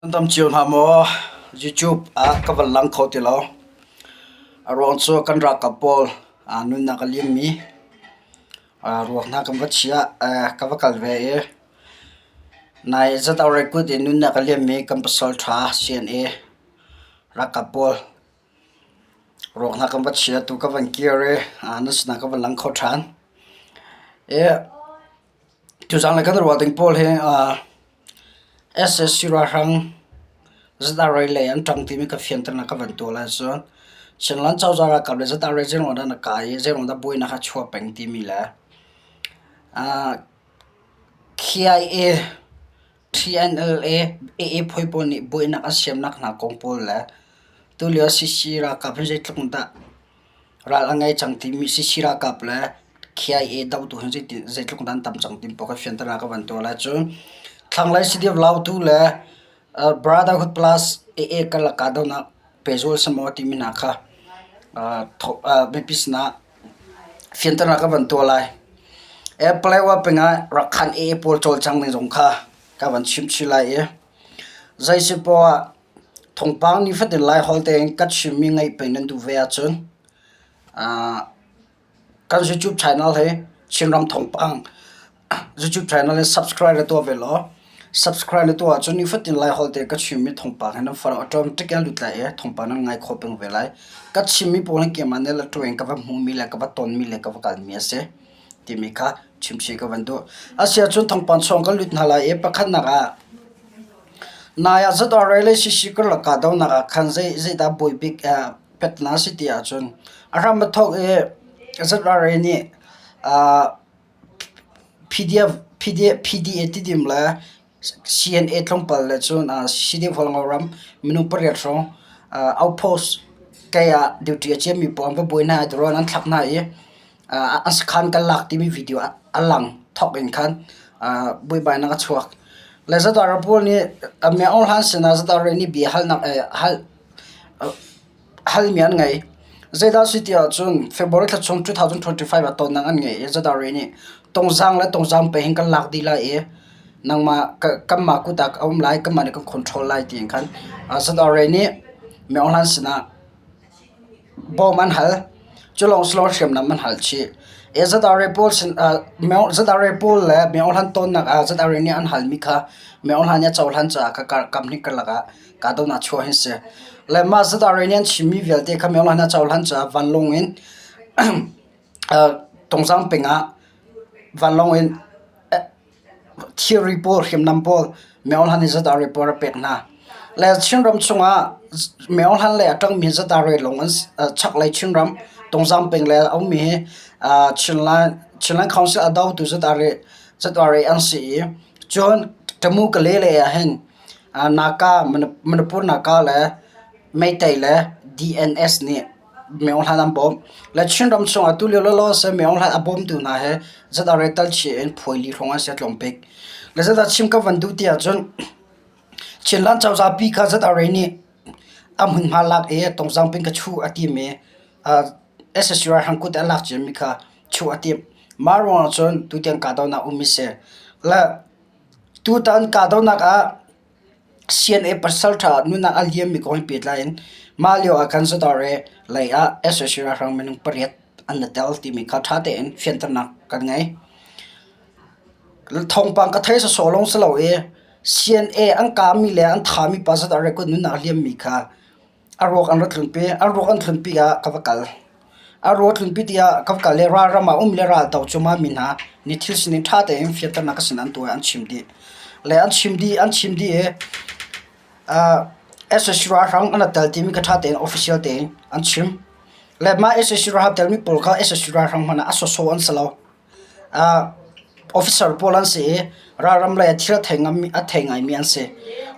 Nan dam cio hna maw? YouTube ah ka van lang kho ti lo. A ruang cu kan ralkap pawl nunnak a liammi ruak hna kan va chiah. Ka va kal ve i nai zat-aure kut in nunnak a liammi kan pasal ṭha CNA ralkap pawl ruak hna kan va chia. Tu ka van kir i nan sinah ka van lang kho ṭhan. Tuzaan le kan ruah ding pawl hi SSC ralhrang ZRA lei an ṭang timi ka fianternak ka van tuah lai cun Chinland cozah ralkap le ZRA zeiruang dah na kai i zeiruang dah buainak a chuah peng timi le KIA, TNLA, AA phui pawl nih buainak an siamnak hna kong pawl le tulio CC ralkap hi zeitluk in dah Ral a ngei cang timi CC ralkap le KIA dohtu hi zeitluk dah an tam cang timi pawl kha fianternak ka van tuah lai. Cun thlanglei CDF Lautu le Brotherhood Plus AA karlak kahdohnak pehzul a si maw timi hna kha mipi sinah fianternak ka van tuah lai. Paletwa peng ah Rakhan AA pawl cawlcang ning zong kha ka van chim chih lai i zei si poah ah Thawngpang nifatin Laiholh tein ka chimmi ngaih peng nan duh ve ahcun kan YouTube channel hi Chinram Thawngpang YouTube channel hi subscribe na tuah ve law subscribe na tuah ahcun nifatin Laiholh tein ka chimmi thawngpang hi nan phone ah automatic in a lut lai i thawngpang nan ngai khawh peng ve lai. Ka chimmi pawl hi keimah nih la in ka va hmuhmi le ka va tonmi le ka va kalmi a si timi kha chimchih ka van duh. Asiahcun thawngpang chung kan lut hna lai i pakhatnak ah Nai ah ZRA le CC karlak kahdohnak ah khan zeidah bawi bik petna a si ti ahcun a hram a thawk i ZRA nih PDF, PDA Tidim le CNA tlawmpal le cun CDF Hualngo ram minung pariat hrawng outpost kei ah duty a ciami pawl an va buai hna i drone an thlak hna i a sakhan kan lak timi video a lang thawk in khan buaibainak a chuak. Le ZRA pawl nih Myo Aung Hlan sinah ZRA nih bia halnak hal halmi an ngei. Zeidah si ti ahcun February thla chung 2025 ah tonnak an ngei i ZRA nih Tongzang le Tongzang pe hin kan lak dih lai i nangmah kanmah kut ah a um lai kanmah nih kan control lai tiin khan ZRA nih Myo Aung Hlan sinah Bawm an hal. Cu lawng si lo hriamnam an hal chih. ZRA pawl sin ZRA pawl le Myo Hlan tonnak ah ZRA nih an halmi kha Myo Hlan nih a cohlan caah kha kam hnih karlak ah kahdohnak chuah hi si. Le mah ZRA nih an chimmi vialte kha Myo Hlan nih a cohlan caah vanlawng in Tongzang peng ah vanlawng in Thilri pawl hriamnam pawl Myo Hlan nih ZRA pawl a pek hna. Le Chinram chungah Myo Hlan lei a ṭangmi ZRA lawng an chaklei Chinram Tungzang peng lei a ummi hi Chinland Chinland Council a dotu ZRA ZRA an si i cun Tamu Kale lei ah hin Naka Manipur Naka le Meitei le DNS nih Myo Hlan an bawmh. Le Chinram chungah tulio lawlaw seh Myo Hlan a bawmtu hna he ZRA tal chih in phuaili hrawng an si a tlawm bik. Le zeidah chim ka van duh ti ahcun Chinland cozah pi kha ZRA nih a hmunhma lak i Tongzang pin ka chuh a tim i SSU ralhrang kut a lak ciami kha chuh a timh. Mah ruangah cun tutiang kahdohnak um hi si. Le tutan kahdohnak ah CNA pasalṭha nunnak a liammi kong he pehtlai in mah lio ah khan ZRA lei ah sac ralhrang minung pariat an i tel timi kha ṭha tein fianternak kan ngei. Thawngpang ka thei sawsawh lawng si lo i CNA an kahmi le an thahmi pa ZRA kut nunnak a liammi kha A ruak an ra tlunpi. An ruak an tlunpi ah ka va kal. A ruak tlunpi tiah ka va kal i ralram ah um le raldo cu mah mi hna nih thil sining ṭha tein fianternak ka sin an tuah i an chim dih. Le an chim dih, an chim dih i uh, SSC ralhrang an tel timi kha ṭha tein official tein an chim. Le mah SSC ralhrang telmi pawl kha SSC ralhrang hmanh ah a sawsawh an si lo. Uh, officer pawl an si i ralram lei ah thil a thei ngam a thei ngaimi an si.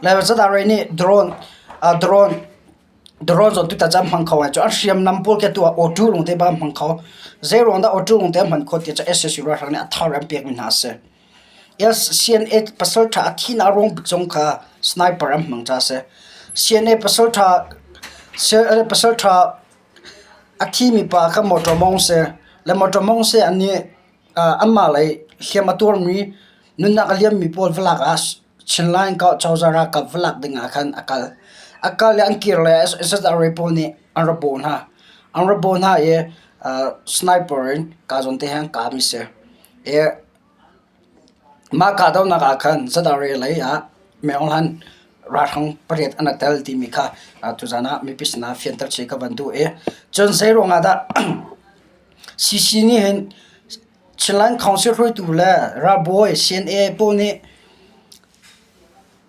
Le ZRA nih drone uh, drone drone zong tutan caan hmang kho ai cu an hriamnam pawl ke tu ah auto lung te ba hmang kho. Zei ruang dah auto lung te hman kho ti cu SSU ralhrang nih a thar an pekmi hna a si. Yes, CNA pasal tha a thi na ruang bik zong kha sniper an hmang ca a si. CNA pasal tha CNA pasal tha A thimi pa kha mawṭaw mawng a si. Le mawṭaw mawng si an nih anmah lei hliam a tuarmi nunnak a liammi pawl va lak ah. Chinline cozah ralkap va lak ding ah khan a kal. A kal i an kir le ZRA pawl nih an ra bawh hna. An ra bawh hna i sniper in kaa zawn te he an kah mi si. I mah kahdohnak ah khan ZRA lei ah Meng Aung Hlaing ralhrang pariat an i tel timi kha tuzaan ah mipi sinah fianter chih ka van duh i cun zeiruang ah dah CC nih hin Chinland Council hruaitu le ralbawi CNA pawl nih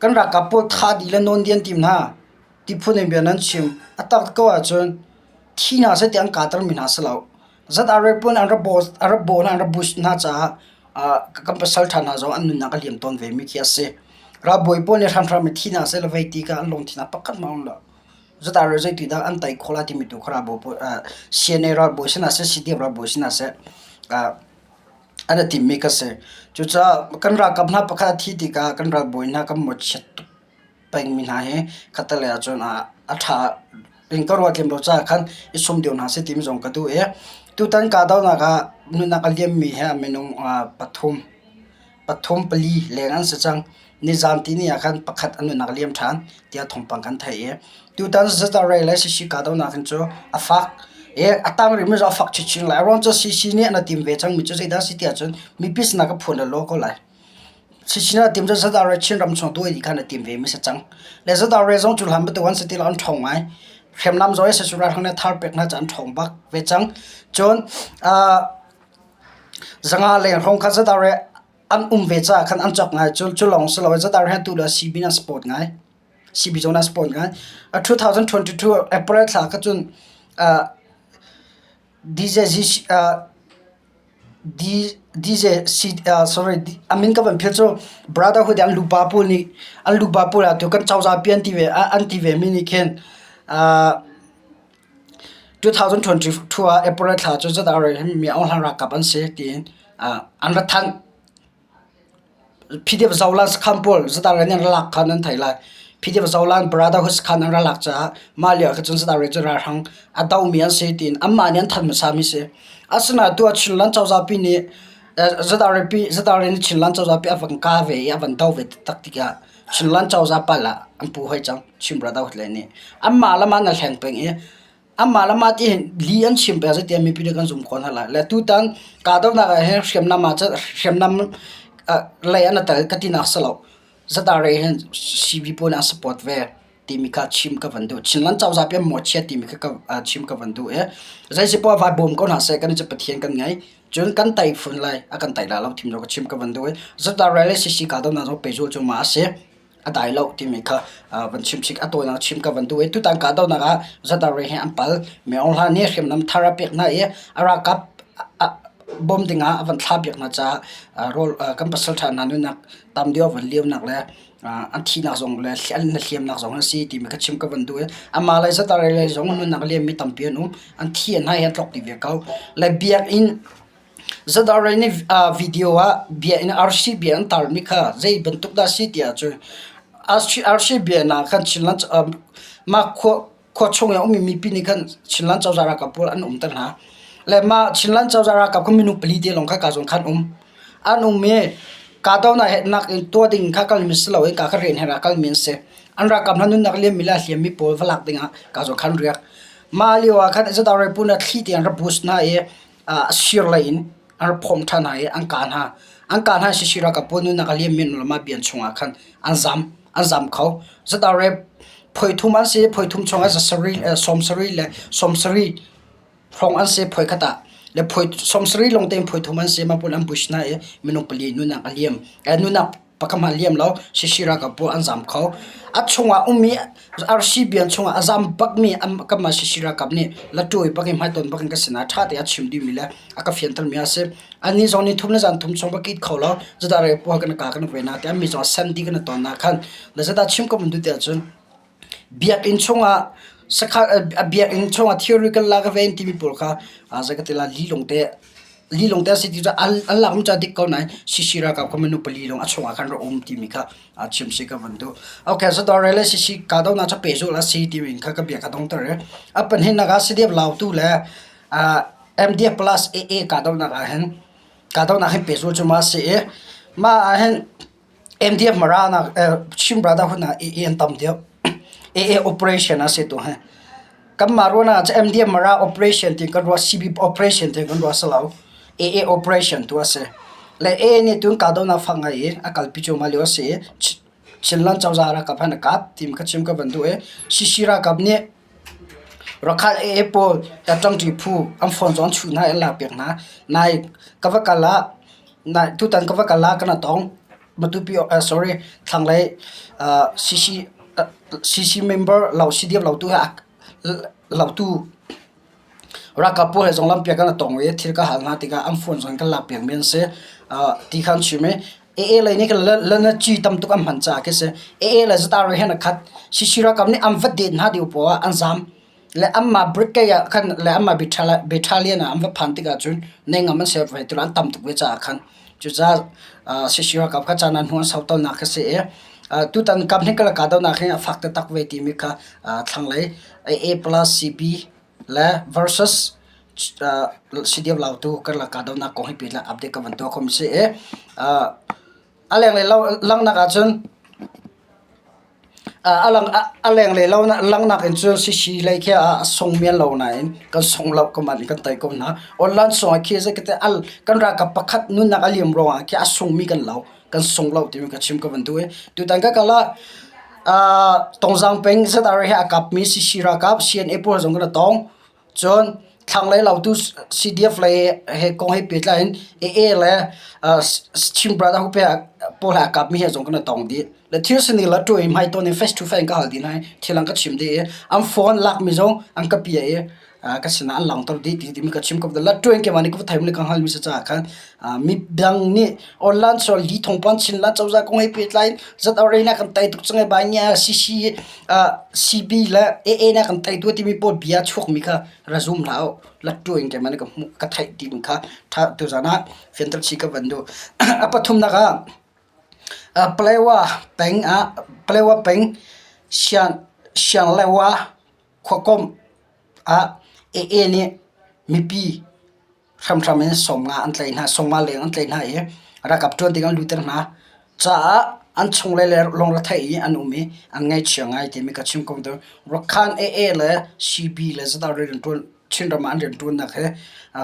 kan ralkap pawl thah dih le nawn dih an tim hna ti phun in bia nan chim. A tak ko ahcun thi hna seh ti an kahtermi hna si lo. ZRA pawl nih an rak bawh hna, an rak boost hna caah kan pasal ṭha hna zong an nunnak a liam tawn vemi khi a si. Ralbawi pawl nih hramhram in thi hna seh le vei ti kha an lungthin ah pakhat hmanh a um lo. Zedah zeiti dah an tei khawh lai timi tu kha ralbawi CNA ralbawi si hna seh, CDF ralbawi si hna seh an i timmi kha si. Cucaah kan ralkap hna pakhat a thih tikah kan ralbawi hna kan mawhchiat tuk pengmi hna hi khattelei ahcun a ṭha in ka ruah tlem lo caah khan i sum deuh hna seh timi zong ka duh i tutan kahdohnak ah nunnak a liammi hi minung pathum pathum pali leng an si cang. Nizan tini ah khan pakhat a nunnak a liam ṭhan tiah thawngpang kan theih i tutan ZRA le CC kahdohnak hin cu a fak i a tang rihmi zong a fak chinchin lai. A ruang cu CC nih an i tim ve cangmi cu zeidah a si ti ahcun mipi sinah ka phuan lawlaw ko lai. CC nih a tim cu ZRA Chinram chung tuah dih khan a tim vemi si cang. Le ZRA zong cu hlan bantuk an si ti lo an ṭhawng ngai. Hriamnam zong hi ralhrang nih thar pek hna cu an ṭhawng bak ve cang. Cun zanga leng hrawng kha ZRA an um ve caah khan an cawk ngai. Cu cu lawng si lo ZRA hi tu le CB in an support ngai. CB zong an support ngai. 2022 April thla kha cun DJ DJ sorry a min ka van philh cu Brotherhood an lupa pawl nih an lupa pawl ah tu kan cozah pi an ti ve an ti ve mi nih khin 2022 ah April thla cu ZRA hi mi Aung Hlaing ralkap an si tiin an ra thanh. PDF Zolan sakhan pawl ZRA nih an ra lak kha nan theih lai. PDF Zolan Brotherhood sakhan an ra lak caah mah lio ah khan cun ZRA cu ralhrang a domi an si tiin anmah nih an thanh hmasami si. Asinain tu ah Chinland cozah pi nih ZRA pi ZRA nih Chinland cozah pi a van kah ve i a van do ve taktak tikah Chinland cozah pal ah an pu hoi cang Chin Brotherhood lei nih. Anmah le mah na hleng peng i Anmah le mah ti li an chim peng zeitiah mipi nih kan zum khawh hna lai. Le tutan kahdohnak ah hin hriamnam ah cun hriamnam lei an i tel ka tinak si lo. ZRA hin CB pawl nih an support ve timi kha chim ka van duh. Chinland cozah pi an mawhchiat timi kha ka chim ka van duh i zeisi poah vai bawm ko hna seh kan cu Pathian kan ngei. Cun kan tei fun lai a kan tei lai lo thim lo ka chim ka van duh i ZRA le CC kahdohnak zong pehzulh cu mah a si. a dai lo timi kha van chim chik a tawinak chim ka van duh i tutan kahdohnak ah ZRA he an pal Min Aung Hlaing nih hriamnam thar a pek hna i a ralkap bawm dingah a van thlah piak hna caah rawl kan pasal ṭha hna nunnak tam deuh a van lionak le an thihnak zong le an hliamnak zong a si timi kha chim ka van duh i amah le ZRA lei zong nunnak liammi tampi an um an thi an hai an tlok dih ve ko le biakinn ZRA nih video ah bia in RC bia an tarmi kha zei bantuk dah a si ti ahcun RC bia na khan Chinland mah khua khua chung i a ummi mipi nih khan Chinland cozah ralkap pawl an umter hna. Le mah Chinland cozah ralkap kha minung pali te lawng kha ka zawn khan um. An um i kahdohnak he nak in tuah ding kha kalmi si loin ka kha rian he rak kalmi an si. An ralkap hna nunnak liammi le a hliammi pawl va lak dingah ka zawn khan riak. Mah lio ah khan ZRA pu nih thli te an rak boost hna i a sir lei in an rak phawm ṭhan hna i an kah hna. An kah hna i Sisi ralkap pawl nunnak a liammi an um mah bian chungah khan an zam, an zam kho. Zatarep phoi thum an si, phoi thum chungah zasarih, sawmsarih le sawmsarih hrawng an si phoi khat ah. Le phoi sawmsarih lawng tein phoi thum an si, mah pawl an bush hna i minung pali nunnak a liam. Nunnak pakhat hmanh liam lo Sisi ralkap pawl an zam kho. A chungah ummi RC bian chungah a zam bakmi kanmah Sisi ralkap nih latuai bak in hmaitawn bak in ka sinah ṭha tein a chim dihmi le a ka fiantermi a si. Annih zong ni thum le zan thum chung va kit kho lo zadah re puah kan ka kan ve na tiah mi zong san dih kan ton na khan le zadah chim ko mun tu tiah cun biakinn chungah sakha biakinn chungah theoretical la ka ven timi pawl kha zei ka ti la li lung te Lilong te a si ti cu an lak cu a dik ko nain CC ralkap kha minung pali lawng a chungah khan rak um timi kha chim si ka van duh. Okay, Zadore le CC kahdohnak cu pehzulh a si timi kha ka bia ka dongter i a pahnihnak ah CDF Lautu le MDF plus AA kahdohnak ah hin kahdohnak hin pehzulh cu ma a si i mah ah hin. MDF Mara nak Chin Brotherhood ah AA an tam deuh. AA operation a si tu hi. Kanmah ruahnak ah MDF Mara operation ti kan ruah CB operation ti kan ruah si lo. AA operation tu a si. Le AA nih tun kahdohnak fak ngai i a kalpi cuahmah lio a si i Chinland cozah ralkap han a kap ti ka chim ka van duh i CC ralkap nih Rakhal AA pawl ṭangṭi phu an phone zong an chuh hna i an lakpiak hna. Nai ka va kal ah nai tutan ka va kal ah kan i tong. Matupi sorry thlanglei CC CC member lo CDF lautu he lautu ralkap pawl he zong lampiak kan i tong i thil ka hal hna tikah an phone zong in kan lakpiak mi an si. Ti kha an chim i AA lei nih khan lanaci tam tuk an hman caah khi si. AA le Zatari he an i khat. CC ralkap nih an va det hna deuh poah ah an zaam. Le anmah brigade ah khan le anmah battalion ah an va phan tikah cun neihngam an si ve ti lo an tam tuk ve caah khan. Cucaah CC ralkap kha caan ah hnu an sau tawnnak khi si i tutan kaphnih kan kahdohnak hi a fak taktak ve timi kha thlanglei AA plus CB le versus CDF Lautu karlak kahdohnak kong hi pehtlai update ka van tuah khomi si i a lenglei langhnak ahcun a lenglei langhnak in cun CC lei khi a sung men lo nain kan sung lo ko man kan tei ko hna. Online sung ah khi zeikhete kan ralkap pakhat nunnak a liam ruangah khi a sungmi kan lo. Kan sung lo timi ka chim ka van duh i tutan ka kal ah Tongzang peng ZRA he a kapmi CC ralkap CNA pawl zong kan i tong. Cun thlanglei lautu CDF lei he kong he pehtlai in AA le Chin Brotherhood pawl he a kapmi he zong kan i tong dih. Le thil sining le ṭuai hmai tawn in face to face in ka hal dih hna i thil an ka chim dih i an phone lakmi zong an ka piah i ka sinah an langhter dih ti timi ka chim ko. La ṭuai in keimah nih ka va theimi le ka hngalmi si caah khan midang nih online sual li thawngpang Chinland cozah kong he pehtlai in ZRA na kan tei tuk cang e bai nia CC CB le AA na kan tei tu timi pawl bia chuakmi kha ra zum hlah u. La ṭuai in keimah nih ka hmuh ka theih timi kha ṭha tuzan ah fianter chih ka van duh. A pathumnak ah Palewa peng ah Palewa peng Siang Sianglewa khuakomh ah AA nih mipi hramhram in sawmnga an tlaih hna, sawmnga leng an tlaih hna i ralkap ṭuan ding an lutter hna caah an chunglei le lungretheih i an um i an ngaihchia ngai timi ka chim ko. Rakhan AA le CB le zeidah rianṭuan Chinram ah an rianṭuannak hi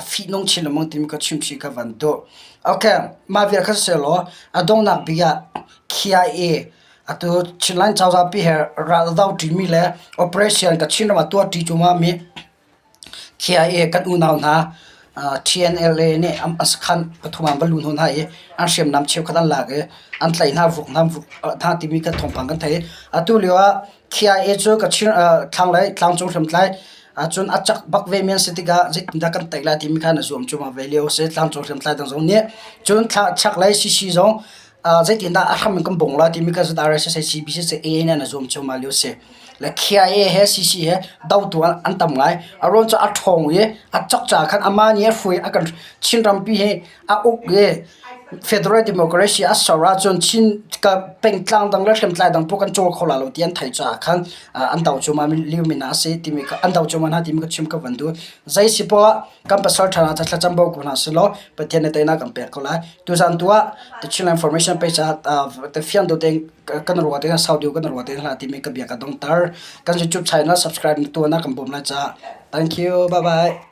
fihnung chin lengmang timi ka chimchih ka van duh. Okay, mah vial kha silaw a donghnak bik ah KIA atu Chinland cozah pi he ral a do ṭimi le operation ka Chinram ah tuah ṭi cuahmah mi KIA kan unau hna TNLA nih an sakhan pathum ah an va luh hnawh hna i an hriamnam cheukhat an lak i an tlaih hna, vuk hna, vuk hna timi kan thawngpang kan theih. Atu lio ah KIA cu ka Chin thlanglei tlangcung hriamtlai ahcun a cak bak ve mi an si tikah zeitindah kan tei lai timi kha an i zuam cuahmah ve lio a si. Tlangcung hriamtlai dang zong nih cun chaklei CC zong zeitindah a hram in kan bawng lai timi kha RSS CB siseh AA nih an i zuam cuahmah lio a si. Le KIA he CC he dotu an tam ngai. A ruang cu a ṭhawng i a cak caah khan amah nih a hruai a kan Chin rampi hi a uk i Federal Democracy a ser ahcun Chin pengtlang dang le hriamtlai dang paoh kan cawl kho lai lo ti an theih caah khan an do cuahmah lio mi hna a si timi kha an do cuahmah hna timi ka chim ka van duh. Zei si poah ah kan pasal ṭha hna cu thlacam bo ko hna selaw Pathian nih teinak kan pek ko lai. Tuzan tu ah The Chinland Information page ah te fiang deuh tein kan ruah te sau deuh kan ruah te hlah timi ka bia ka dongter. Kan YouTube channel subscribe na tuah na kan bawm lai caah. Thank you. Bye bye.